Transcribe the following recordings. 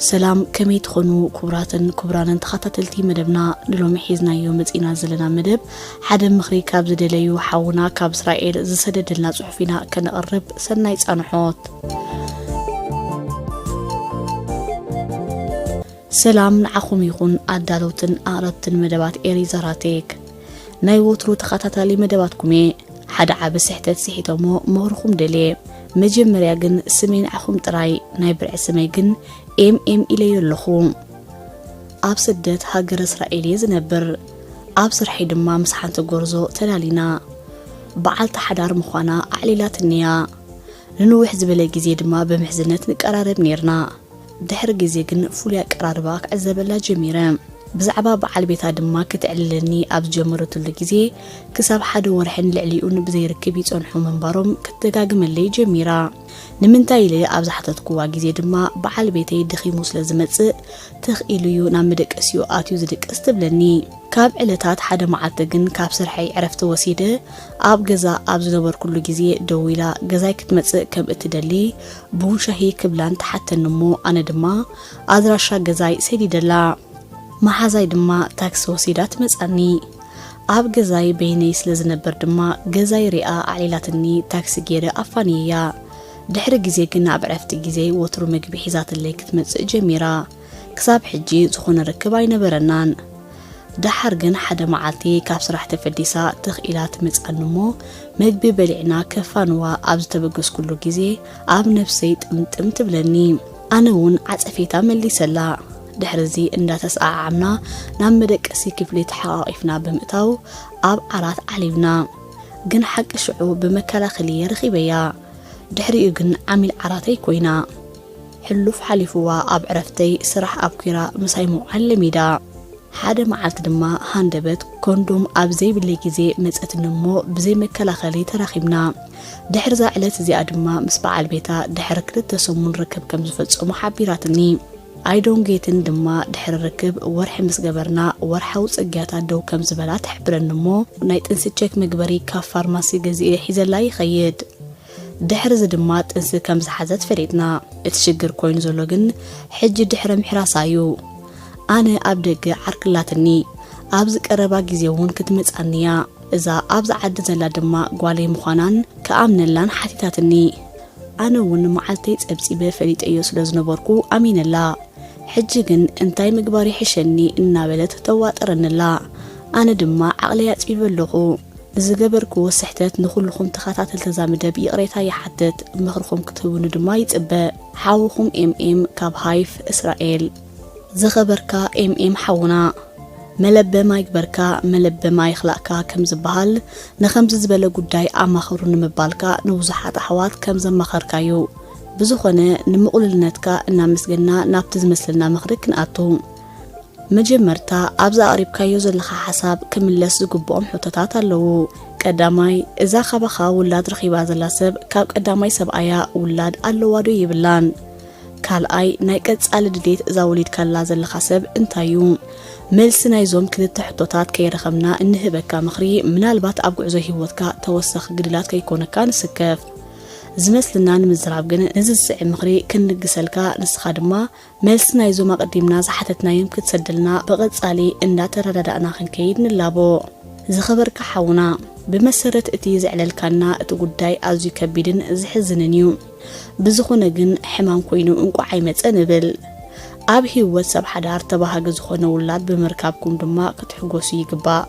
ሰላም፣ ከመይ ትኾኑ ክቡራትን ክቡራንን ተኸታተልቲ መደብና? ንሎሚ ሒዝናዮ መጺና ዘለና መደብ፣ ሓደ ምኽሪ ካብ ዝደለዩ ሓውና ካብ እስራኤል ዝሰደደልና ጽሑፍ ኢና ከነቕርብ። ሰናይ ጻንሖት። ሰላም ንዓኹም ይኹን ኣዳለውትን ኣቕረብትን መደባት ኤሪ ዘራቴክ። ናይ ወትሩ ተኸታታሊ መደባትኩም እየ። ሓደ ዓቢ ስሕተት ስሒተሞ ምኽርኹም ደልየ። መጀመርያ ግን ስመይ ንዓኹም ጥራይ፣ ናይ ብርዒ ስመይ ግን ኤም ኤም ኢለዮ ኣለኹ። ኣብ ስደት ሃገር እስራኤል እየ ዝነብር። ኣብ ስርሐይ ድማ ምስ ሓንቲ ጎርዞ ተላሊና። በዓልቲ ሓዳር ምዃና ኣዕሊላትኒ እያ። ንንውሕ ዝበለ ግዜ ድማ ብምሕዝነት ንቀራረብ ኔርና። ድሕሪ ግዜ ግን ፍሉይ ኣቀራርባ ክዕዘበላ ጀሚረ። ብዛዕባ በዓል ቤታ ድማ ክትዕልለኒ ኣብ ዝጀመረትሉ ግዜ፣ ክሳብ ሓደ ወርሕን ልዕሊኡን ብዘይ ርክብ ይጸንሑ ምንባሮም ክትደጋግመለይ ጀሚራ። ንምንታይ ኢለ ኣብ ዝሓተትኩዋ ግዜ ድማ፣ በዓል ቤተይ ደኺሙ ስለ ዝመጽእ፣ ትኽ ኢሉ'ዩ ናብ መደቀሲኡ ኣትዩ ዝድቅስ ትብለኒ። ካብ ዕለታት ሓደ መዓልቲ ግን ካብ ስርሐይ ዕረፍቲ ወሲደ ኣብ ገዛ ኣብ ዝነበርኩሉ ግዜ ደዊላ ገዛይ ክትመጽእ ከም እትደሊ ቡን ሻሂ ክብላን ትሓተኒ እሞ ኣነ ድማ ኣድራሻ ገዛይ ሰዲደላ። መሓዛይ ድማ ታክሲ ወሲዳ ትመጻኒ። ኣብ ገዛይ በይነይ ስለ ዝነበር ድማ ገዛይ ሪኣ ኣዕሊላትኒ ታክሲ ገይረ ኣፋንየያ። ድሕሪ ግዜ ግን ኣብ ዕረፍቲ ግዜ ወትሩ ምግቢ ሒዛትለይ ክትመጽእ ጀሚራ። ክሳብ ሕጂ ዝኾነ ርክብ ኣይነበረናን። ደሓር ግን ሓደ መዓልቲ ካብ ስራሕ ተፈዲሳ ትኽ ኢላ ትመጽኣኒ እሞ፣ መግቢ በሊዕና ከፋንዋ ኣብ ዝተበገስኩሉ ግዜ፣ ኣብ ነፍሰይ ጥምጥም ትብለኒ። ኣነ እውን ዓጸፌታ መሊሰላ። ድሕርዚ እንዳተሰዓዓምና ናብ መደቀሲ ክፍሊ ተሓቋቒፍና ብምእታው ኣብ ዓራት ዓሊብና። ግን ሓቂ ሽዑ ብመከላኸሊ እየ ረኺበያ። ድሕሪኡ ግን ዓሚል ዓራተይ ኮይና። ሕሉፍ ሓሊፍዋ ኣብ ዕረፍተይ ስራሕ ኣብኲራ ምሳይ ምውዓል ለሚዳ። ሓደ መዓልቲ ድማ ሃንደበት ኮንዶም ኣብ ዘይብለይ ግዜ መጸትኒ እሞ ብዘይ መከላኸሊ ተራኺብና። ድሕርዛ ዕለት እዚኣ ድማ ምስ በዓል ቤታ ድሕሪ ክልተ ሰሙን ርክብ ከም ዝፈጸሙ ሓቢራትኒ። ኣይዶንጌትን ድማ ድሕሪ ርክብ ወርሒ ምስ ገበርና ወርሓዊ ጽግያታ ደው ከም ዝበላ ትሕብረኒ እሞ ናይ ጥንሲ ቸክ መግበሪ ካብ ፋርማሲ ገዚኤ ሒዘላ ይኸይድ። ድሕርዚ ድማ ጥንሲ ከም ዝሓዘት ፈሊጥና። እቲ ሽግር ኮይኑ ዘሎ ግን ሕጂ ድሕሪ ምሕራሳ እዩ። ኣነ ኣብ ደገ ዓርኪ ኣላትኒ። ኣብዚ ቀረባ ግዜ እውን ክትመጻኒ እያ። እዛ ኣብዚ ዓዲ ዘላ ድማ ጓለይ ምዃናን ክኣምነላን ሓቲታትኒ። ኣነ እውን መዓልተይ ጸብጺበ ፈሊጠዮ ስለ ዝነበርኩ ኣሚነላ። ሕጂ ግን እንታይ ምግባር ይሕሸኒ እናበለት ተዋጥረኒ ኣላ። ኣነ ድማ ዓቕለይ ኣጽቢበ ኣለኹ። ንዝገበርክዎ ስሕተት ንኹልኹም ተኸታተልቲ እዛ መደብ ይቕሬታ ይሓትት፣ ምኽርኹም ክትህቡኒ ድማ ይጽበ። ሓውኹም ኤም ኤም ካብ ሃይፍ እስራኤል። ዝኸበርካ ኤም ኤም ሓውና፣ መለበማ ይግበርካ፣ መለበማ ይኽላእካ ከም ዝበሃል፣ ንኸምዚ ዝበለ ጉዳይ ኣማኽሩ ንምባልካ ንብዙሓት ኣሕዋት ከም ዘማኸርካዩ። ብዝኾነ፣ ንምቕሉልነትካ እናመስገና ናብቲ ዝመስለና ምኽሪ ክንኣቱ። መጀመርታ፣ ኣብዚ ኣቕሪብካዮ ዘለኻ ሓሳብ ክምለስ ዝግብኦም ሕቶታት ኣለዉ። ቀዳማይ፣ እዛ ካባኻ ውላድ ረኺባ ዘላ ሰብ ካብ ቀዳማይ ሰብኣያ ውላድ ኣለዋ ዶ የብላን? ካልኣይ፣ ናይ ቀጻሊ ድሌት እዛ ወሊድካላ ዘለኻ ሰብ እንታይ እዩ? መልሲ ናይዞም ክልተ ሕቶታት ከይረኸብና እንህበካ ምኽሪ፣ ምናልባት ኣብ ጉዕዞ ህይወትካ ተወሳኺ ግድላት ከይኮነካ ንስከፍ። ዝመስልና ንምዝራብ ግን፣ ነዚ ዝስዕብ ምኽሪ ክንልግሰልካ፣ ንስኻ ድማ መልሲ ናይዞም ኣቐዲምና ዝሓተትናዮም ክትሰደልና ብቐጻሊ እንዳተረዳዳእና ክንከይድ ንላቦ። ዝኸበርካ ሓውና፣ ብመሰረት እቲ ዘዕለልካና እቲ ጉዳይ ኣዝዩ ከቢድን ዝሕዝንን እዩ። ብዝኾነ ግን ሕማም ኮይኑ እንቋዕ ኣይመጸ ንብል። ኣብ ህይወት ሰብ ሓዳር ተባሃጊ ዝኾነ ውላድ ብምርካብኩም ድማ ክትሕጎሱ ይግባእ።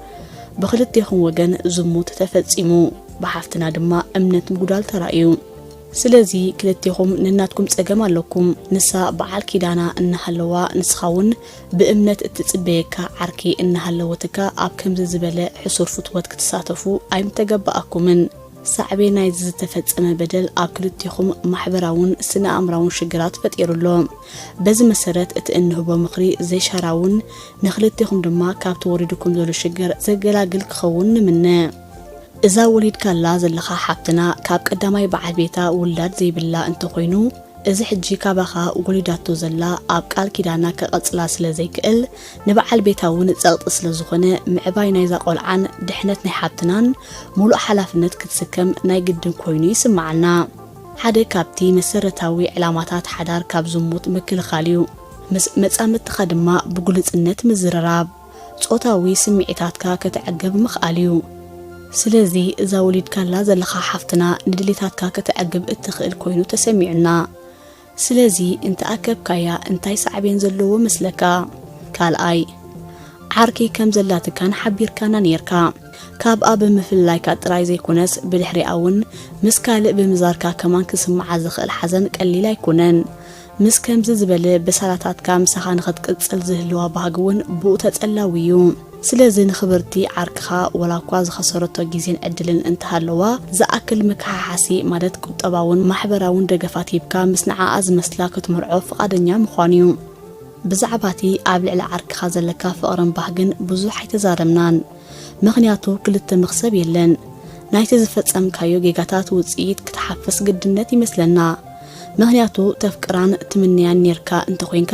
ብኽልቴኹም ወገን ዝሙት ተፈጺሙ፣ ብሓፍትና ድማ እምነት ምጉዳል ተራእዩ። ስለዚ ክልቴኹም ነናትኩም ጸገም ኣለኩም። ንሳ በዓል ኪዳና እናሃለዋ፣ ንስኻ እውን ብእምነት እትጽበየካ ዓርኪ እናሃለወትካ ኣብ ከምዚ ዝበለ ሕሱር ፍትወት ክትሳተፉ ኣይምተገበኣኩምን። ሳዕቤን ናይዚ ዝተፈጸመ በደል ኣብ ክልቴኹም ማሕበራውን ስነ ኣእምራውን ሽግራት ፈጢሩ ኣሎ። በዚ መሰረት እቲ እንህቦ ምኽሪ ዘይሻራውን ንክልቴኹም ድማ ካብቲ ወሪዱኩም ዘሎ ሽግር ዘገላግል ክኸውን ንምነ። እዛ ወሊድካላ ዘለኻ ሓብትና ካብ ቀዳማይ በዓል ቤታ ውላድ ዘይብላ እንተኾይኑ፣ እዚ ሕጂ ካባኻ ወሊዳቶ ዘላ ኣብ ቃል ኪዳና ከቐጽላ ስለ ዘይክእል፣ ንበዓል ቤታ እውን ጸቕጢ ስለ ዝኾነ፣ ምዕባይ ናይዛ ቆልዓን ድሕነት ናይ ሓብትናን ምሉእ ሓላፍነት ክትስከም ናይ ግድን ኮይኑ ይስምዓና። ሓደ ካብቲ መሰረታዊ ዕላማታት ሓዳር ካብ ዝሙት ምክልኻል እዩ። ምስ መጻምድትኻ ድማ ብግሉጽነት ምዝርራብ፣ ጾታዊ ስምዒታትካ ከተዕግብ ምኽኣል እዩ። ስለዚ እዛ ወሊድካላ ዘለኻ ሓፍትና ንድሌታትካ ከተዕግብ እትኽእል ኮይኑ ተሰሚዑና። ስለዚ እንተኣከብካያ እንታይ ሳዕቤን ዘለዎ መስለካ? ካልኣይ፣ ዓርኪ ከም ዘላትካን ሓቢርካና ኔርካ። ካብኣ ብምፍልላይካ ጥራይ ዘይኮነስ ብድሕሪኣ እውን ምስ ካልእ ብምዛርካ ከማን ክስምዓ ዝኽእል ሓዘን ቀሊል ኣይኮነን። ምስ ከምዚ ዝበለ በሳላታትካ ምሳኻ ንኽትቅጽል ዝህልዋ ባህጊ እውን ብኡ ተጸላዊ እዩ። ስለዚ ንኽብርቲ ዓርክኻ ወላ እኳ ዝኸሰረቶ ግዜን ዕድልን እንተሃለዋ ዝኣክል መከሓሓሲ ማለት ቁጠባውን ማሕበራውን ደገፋት ሂብካ ምስ ንዓኣ ዝመስላ ክትምርዖ ፍቓደኛ ምዃን እዩ። ብዛዕባ እቲ ኣብ ልዕሊ ዓርክኻ ዘለካ ፍቕርን ባህግን ብዙሕ ኣይተዛረብናን። ምኽንያቱ ክልተ መኽሰብ የለን። ናይቲ ዝፈጸምካዮ ጌጋታት ውጽኢት ክትሓፍስ ግድነት ይመስለና። ምኽንያቱ ተፍቅራን ትምንያን ኔርካ እንተኾይንካ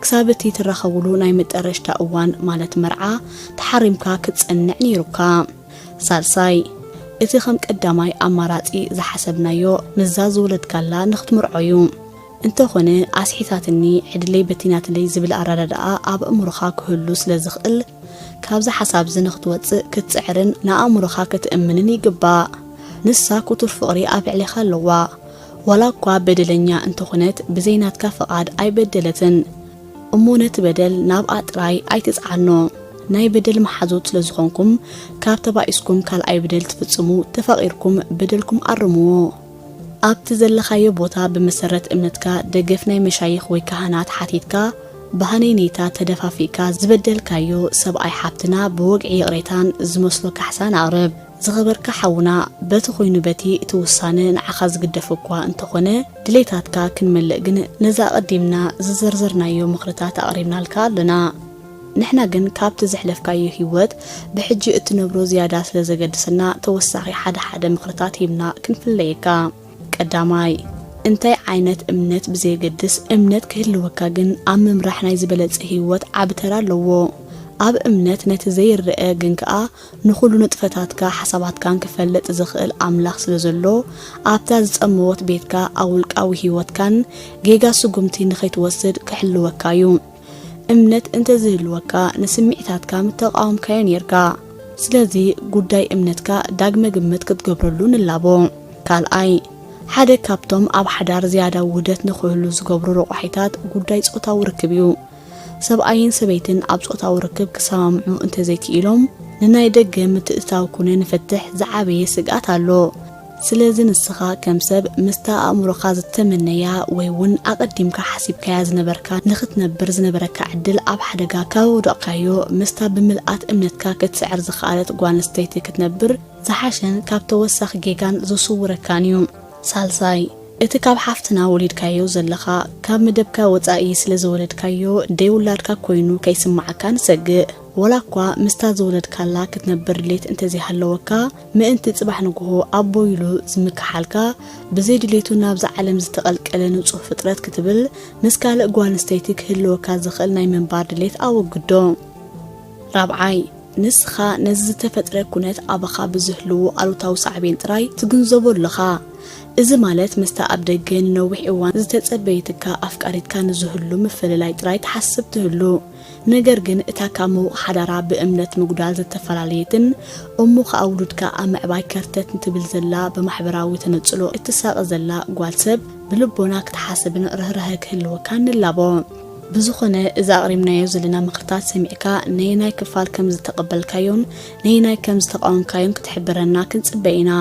ክሳብ እቲ ትራኸብሉ ናይ መጠረሽታ እዋን ማለት መርዓ ተሓሪምካ ክትጸንዕ ኔሩካ። ሳልሳይ፣ እቲ ከም ቀዳማይ ኣማራጺ ዝሓሰብናዮ ምስዛ ዝወለድካላ ንኽትምርዖ እዩ። እንተኾነ ኣስሒታትኒ ዕድለይ በቲናትለይ ዝብል ኣረዳድኣ ኣብ ኣእምሮኻ ክህሉ ስለ ዝኽእል ካብዚ ሓሳብዚ ንኽትወጽእ ክትጽዕርን ንኣእምሮኻ ከተእምንን ይግባእ። ንሳ ክቱር ፍቕሪ ኣብ ልዕሌኻ ኣለዋ። ዋላ እኳ በደለኛ እንተኾነት ብዘይ ናትካ ፍቓድ ኣይበደለትን። እሞ ነቲ በደል ናብኣ ጥራይ ኣይትጽዓኖ። ናይ በደል መሓዙት ስለ ዝኾንኩም ካብ ተባኢስኩም ካልኣይ በደል ትፍጽሙ ተፋቒርኩም በደልኩም ኣርምዎ። ኣብቲ ዘለኻዮ ቦታ ብመሰረት እምነትካ ደገፍ ናይ መሻይኽ ወይ ካህናት ሓቲትካ ብሃነይነይታ ተደፋፊእካ ዝበደልካዮ ሰብኣይ ሓብትና ብወግዒ ይቕሬታን ዝመስሎ ካሕሳን ኣቕርብ። ዝኸበርካ ሓውና በቲ ኮይኑ በቲ እቲ ውሳነ ንዓኻ ዝግደፍ እኳ እንተኾነ ድሌታትካ ክንመልእ ግን ነዛ ኣቐዲምና ዝዘርዘርናዮ ምኽርታት ኣቕሪብናልካ ኣለና። ንሕና ግን ካብቲ ዘሕለፍካዮ ህይወት ብሕጂ እትነብሮ ዝያዳ ስለ ዘገድሰና ተወሳኺ ሓደ ሓደ ምኽርታት ሂብና ክንፍለየካ። ቀዳማይ፣ እንታይ ዓይነት እምነት ብዘየገድስ እምነት ክህልወካ ግን ኣብ ምምራሕ ናይ ዝበለጸ ህይወት ዓቢ ተራ ኣለዎ። ኣብ እምነት ነቲ ዘይረኣ ግን ከኣ ንኹሉ ንጥፈታትካ ሓሳባትካን ክፈልጥ ዝኽእል ኣምላኽ ስለ ዘሎ ኣብታ ዝጸመወት ቤትካ ኣብ ውልቃዊ ህይወትካን ጌጋ ስጉምቲ ንኸይትወስድ ክሕልወካ እዩ። እምነት እንተዝህልወካ ንስምዒታትካ ምተቓወምካዮ ኔርካ። ስለዚ ጉዳይ እምነትካ ዳግመ ግምት ክትገብረሉ ንላቦ። ካልኣይ፣ ሓደ ካብቶም ኣብ ሓዳር ዝያዳ ውህደት ንኽህሉ ዝገብሩ ረቋሒታት ጉዳይ ጾታዊ ርክብ እዩ። ሰብኣይን ሰበይትን ኣብ ጾታዊ ርክብ ክሰማምዑ እንተዘይክኢሎም ንናይ ደገ ምትእትታው ኩነ ንፍትሕ ዝዓበየ ስግኣት ኣሎ። ስለዚ ንስኻ ከም ሰብ ምስታ ኣእምሮኻ ዝተመነያ ወይ እውን ኣቐዲምካ ሓሲብካያ ዝነበርካ ንኽትነብር ዝነበረካ ዕድል ኣብ ሓደጋ ካብ ኣውደቕካዮ ምስታ ብምልኣት እምነትካ ክትስዕር ዝኸኣለት ጓል ኣንስተይቲ ክትነብር ዝሓሸን ካብ ተወሳኺ ጌጋን ዘስውረካን እዩ። ሳልሳይ፣ እቲ ካብ ሓፍትና ወሊድካዮ ዘለኻ ካብ መደብካ ወጻኢ ስለ ዝወለድካዮ ደይ ውላድካ ኮይኑ ከይስምዓካ ንሰግእ። ወላ እኳ ምስታ ዝወለድካላ ክትነብር ድሌት እንተዘይሃለወካ ምእንቲ ጽባሕ ንግሆ ኣቦ ኢሉ ዝምክሓልካ ብዘይ ድሌቱ ናብዛ ዓለም ዝተቐልቀለ ንጹህ ፍጥረት ክትብል ምስ ካልእ ጓል ኣንስተይቲ ክህልወካ ዝኽእል ናይ ምንባር ድሌት ኣወግዶ። ራብዓይ፣ ንስኻ ነዚ ዝተፈጥረ ኩነት ኣባኻ ብዝህልዉ ኣሉታዊ ሳዕቤን ጥራይ ትግንዘቦ ኣለኻ። እዚ ማለት ምስታ ኣብ ደገ ንነዊሕ እዋን ዝተጸበየትካ ኣፍቃሪትካ ንዝህሉ ምፍልላይ ጥራይ ትሓስብ ትህሉ። ነገር ግን እታ ካብ ምዉቕ ሓዳራ ብእምነት ምጉዳል ዝተፈላለየትን እሞ ኸኣ ውሉድካ ኣብ ምዕባይ ከርተት ንትብል ዘላ ብማሕበራዊ ተነጽሎ እትሳቐ ዘላ ጓል ሰብ ብልቦና ክትሓስብን ርህራሀ ክህልወካን ንላቦ። ብዝኾነ እዚ ኣቕሪብናዮ ዘለና ምኽርታት ሰሚዕካ ነየናይ ክፋል ከም ዝተቐበልካዮን ነየናይ ከም ዝተቓወምካዮን ክትሕብረና ክንጽበ ኢና።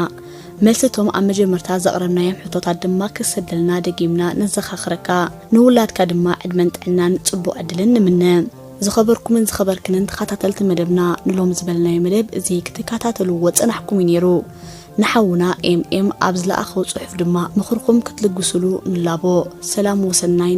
መልስቶም ኣብ መጀመርታ ዘቕረብናዮም ሕቶታት ድማ ክሰደልና ደጊምና ነዘኻኽረካ። ንውላድካ ድማ ዕድመን ጥዕናን ጽቡቕ ዕድልን ንምነ። ዝኸበርኩምን ዝኸበርክንን ተኸታተልቲ መደብና ንሎም ዝበልናዮ መደብ እዚ ክትከታተልዎ ጸናሕኩም እዩ ነይሩ። ንሓውና ኤም ኤም ኣብ ዝለኣኸው ጽሑፍ ድማ ምኽርኹም ክትልግሱሉ ንላቦ። ሰላም ወሰናይ